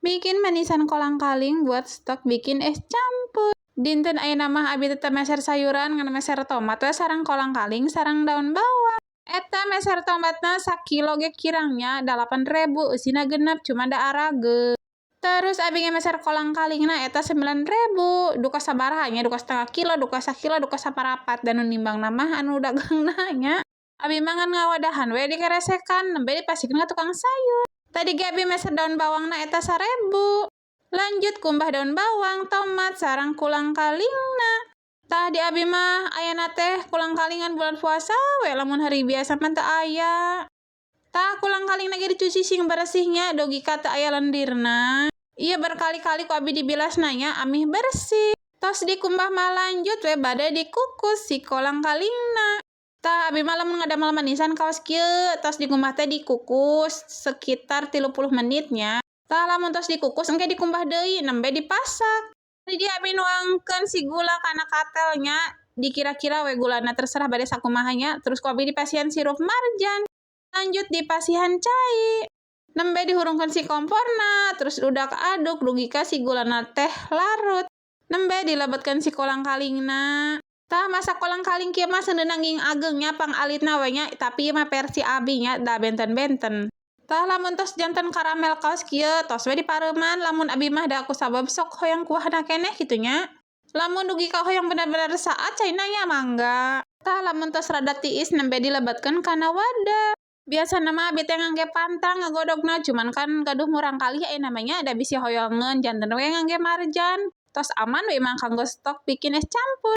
Bikin manisan kolang kaling buat stok bikin es campur. Dinten ayeuna mah abi tetep meser sayuran, ngan meser tomat we sareng kolang kaling sareng daun bawang. Eta meser tomatna sakilo ge kirang nya, 8.000 eusina genep, cuma da arageung. Terus abi ge meser kolang kalingna eta 9.000, duka sabaraha nya, duka setengah kilo, duka sakilo, duka saparapat, da nu nimbangna mah anu dagangna nya. Abi mah ngan ngawadahan we dikeresekan, nembe dipasihkeun ka tukang sayur. Tadi ge abi meser daun bawangna eta 1.000. Lanjut kumbah daun bawang, tomat, sareng kolang kalingna. Tah, di abi mah ayana teh kolang kalingan bulan puasa we, lamun hari biasa mah teu aya. Tah, kolang kalingna ge dicuci sing beresih nya, dugi ka teu aya lendirna. Ieu berkali-kali ku abi dibilasna nya, ameh bersih. Tos dikumbah mah lanjut we bade dikukus si kolang kalingna. Tah, abi mah lamun ngadamel manisan kawas kieu, tos dikumbah teh dikukus sekitar 30 menit nya. Tah, lamun tos dikukus engke dikumbah deui, nembe dipasak. Di dieu abi nuangkeun si gula kana katel nya, dikira-kira we gulana, terserah bade sakumaha nya, terus ku abi dipasihan sirup marjan. Lanjut dipasihan cai. Nembe dihurungkeun si komporna, terus udak aduk dugi ka si gulana teh larut. Nembe dilebetkeun si kolang kalingna. Tah, masak kolang kaling kieu mah seundeunna nging ageng nya, pangalitna we nya, tapi ieu mah versi abi nya, da benten-benten. Tah, lamun tos janten karamel kawas kieu, tos we dipareuman. Lamun abi mah da kusabab sok hoyong kuahna keneh kitu nya. Lamun dugi ka hoyong bener-bener saat caina nya, mangga. Tah, lamun tos rada tiis, nembe dilebetkeun kana wadah. Biasana mah abi teh ngangge pantang ngagodogna, cuman kan gaduh murangkalih ayeuna mah nya, da bisi hoyongeun, janten we ngangge marjan. Tos aman we mah kanggo stok bikin es campur.